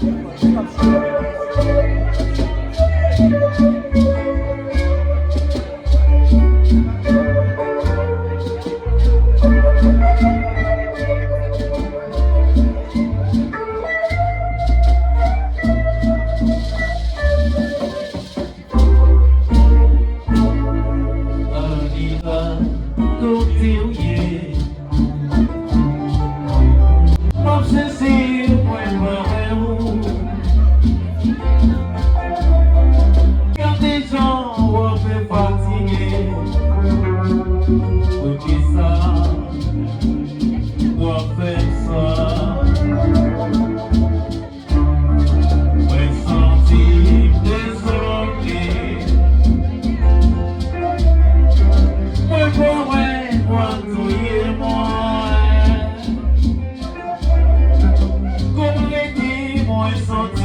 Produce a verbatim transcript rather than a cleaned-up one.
Anita, kote w ye? M ap chèche w, mwen pa wè w. Gade jan w ap fatige. Poukisa w ap fè m sa? Mwen santi m dezole. Mwen pa wè w ap touye mwen. Kòm rete mwen santi